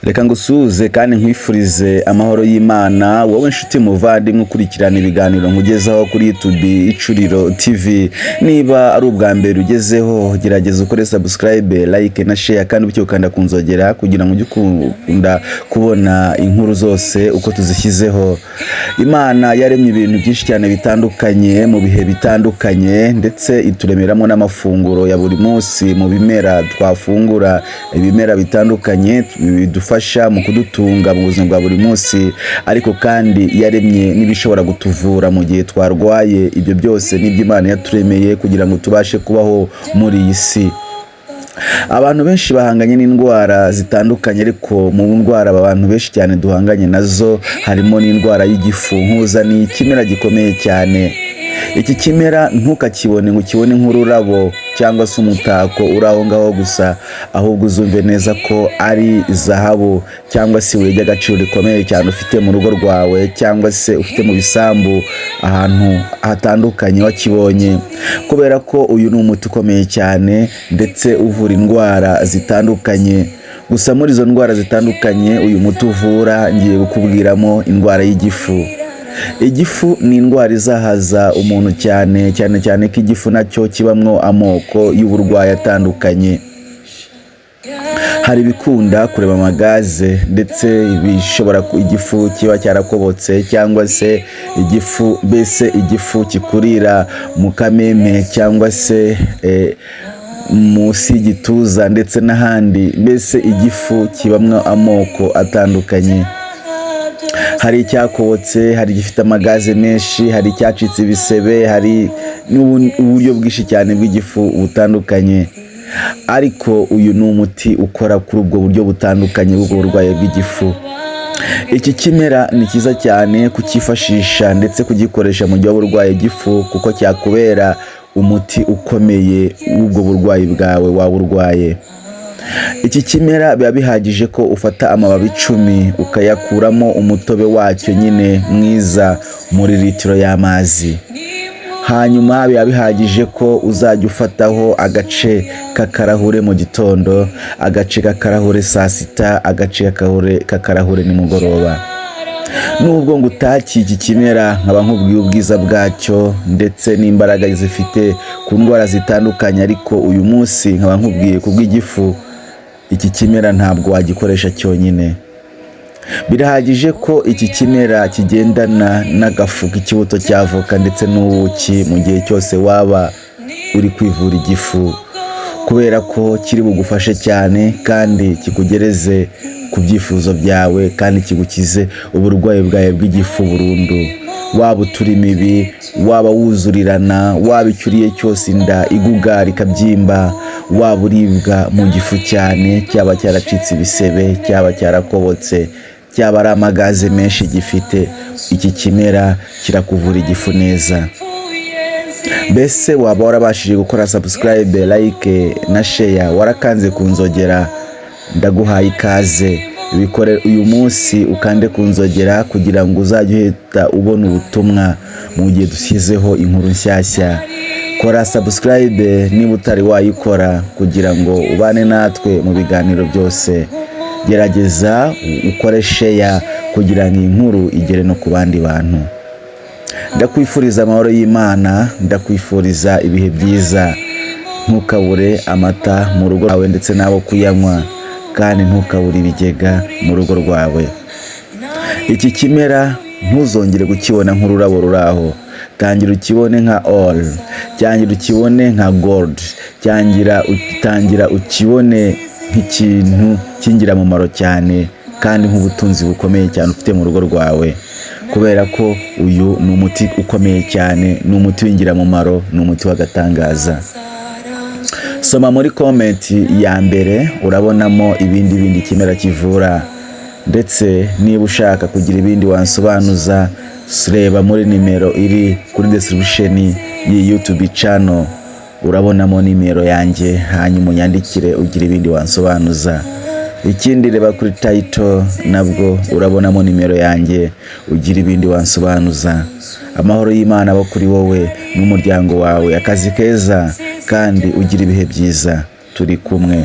Reka ngusuhuze kandi nkwifurize amahoro y'Imana, wowe nshuti muvandimwe ukurikirana ibiganiro nkugezaho kuri YouTube Icuriro TV. Niba ari ubwa mbere ugezeho, gerageza ukore subscribe, like na share, kandi bityo ukanda ku nzogera kugira ngo ujye ukunda kubona inkuru zose uko tuzishyizeho. Imana yaremye ibintu byinshi cyane bitandukanye mu bihe bitandukanye, ndetse ituremeramo n'amafunguro ya buri munsi mu bimera twafungura, ibimera bitandukanye bidufasha mu kudutunga mu buzima bwa buri munsi. Ariko kandi yaremye n'ibishobora kutuvura mu gihe twarwaye. Ibyo byose nibyo Imana yaturemeye kugira ngo tubashe kubaho muri iyi si. Abantu benshi bahanganye n'indwara zitandukanye, ariko mu ndwara abantu benshi cyane duhanganye nazo harimo n'indwara y'igifu. Nkuzaniye ikimera gikomeye cyane. Iki kimera ntukakibone ngo ukibone nk'ururabo cyangwa se umutako uri aho ngaho gusa, ahubwo uzumve neza ko ari zahabu cyangwa se ibuye ry'agaciro rikomeye cyane ufite mu rugo rwawe cyangwa se ufite mu bisambu ahantu hatandukanye wakibonye, kubera ko uyu ni umuti ukomeye cyane ndetse uvura indwara zitandukanye. Gusa muri izo ndwara zitandukanye uyu muti uvura, ngiye kukubwiramo indwara y'igifu. Igifu ni indwara izahaza umuntu cyane cyane, cyane ko igifu nacyo kibamwo amoko y'uburwayi atandukanye. Hari ibikunda kureba amagaze, ndetse bishobora igifu kiba cyarakobotse, cyangwa se igifu, mbese igifu kikurira mu kameme cyangwa se munsi y'igituza ndetse n'ahandi. Mbese igifu kibamwo amoko atandukanye: hari icyakobotse, hari igifite amagaze menshi, hari icyacitse ibisebe, hari n'uburyo bwinshi cyane bw'igifu butandukanye. Ariko uyu ni umuti ukora kuri ubwo buryo butandukanye bw'ubwo burwayi bw'igifu. Iki kimera ni cyiza cyane kucyifashisha ndetse kugikoresha mu gihe waba urwaye igifu, kuko cyakubera umuti ukomeye w'ubwo burwayi bwawe waba urwaye. Iki kimera biba bihagije ko ufata amababi 10, ukayakuramo umutobe wacyo nyine mwiza muri litiro y'amazi. Hanyuma biba bihagije ko uzajya ufataho agace k'akarahure mu gitondo, agace k'akarahure saa sita, agace k'akarahure nimugoroba. Nubwo ngo utakiye iki kimera, nkaba nkubwiye ubwiza bwacyo ndetse n'imbaraga zifite ku ndwara zitandukanye, ariko uyu munsi nkaba nkubwiye ku bw'igifu, iki kimera ntabwo wagikoresha cyonyine. Birahagije ko iki kimera kigendana n'agafu k'ikibuto cy'avoka ndetse n'ubuki mu gihe cyose waba uri kwivura igifu, kubera ko kiri bugufashe cyane kandi kikugereze ku byifuzo byawe, kandi kigukize uburwayi bwawe bw'igifu burundu. Waba utura imibi, waba wuzurirana, waba icyo uriye cyose inda igugara ikabyimba, waba uribwa mu gifu cyane, cyaba cyaracitse ibisebe, cyaba cyarakobotse, cyaba ari amagaze menshi gifite, iki kimera kirakuvura igifu neza. Mbese waba warabashije gukora subscribe, like na share, warakanze ku nzogera? Ndaguhaye ikaze, bikore uyu munsi, ukande ku nzogera kugira ngo uzajye uhita ubona ubutumwa mu gihe dushyizeho inkuru nshyashya. Kora subscribe niba utari wayikora kugira ngo ubane natwe mu biganiro byose. Gerageza ukore share kugira ngo iyi nkuru igere no ku bandi bantu. Ndakwifuriza amahoro y'Imana, ndakwifuriza ibihe byiza. Ntukabure amata mu rugo rwawe ndetse n'abo kuyanywa, kandi ntukabure ibigega mu rugo rwawe. Iki kimera ntuzongere kukibona nk'ururabo ruri aho. Tangira ukibone nka oro, tangira ukibone nka gold, tangira ukibone nk'ikintu cy'ingirakamaro cyane kandi nk'ubutunzi bukomeye cyane ufite mu rugo rwawe, kubera ko uyu ni umuti ukomeye cyane, ni umuti w'ingirakamaro, ni umuti w'agatangaza. Soma muri comment ya mbere, urabonamo ibindi bindi kimera kivura. Ndetse niba ushaka kugira ibindi wansobanuza, reba muri nimero iri kuri description y'iyi YouTube channel, urabonamo nimero yanjye, hanyuma unyandikire ugire ibindi wansobanuza. Ikindi, reba kuri title, nabwo urabonamo nimero yanjye, ugira ibindi wansobanuza. Amahoro y'Imana abo kuri wowe n'umuryango wawe. Akazi keza kandi ugira ibihe byiza. Turi kumwe.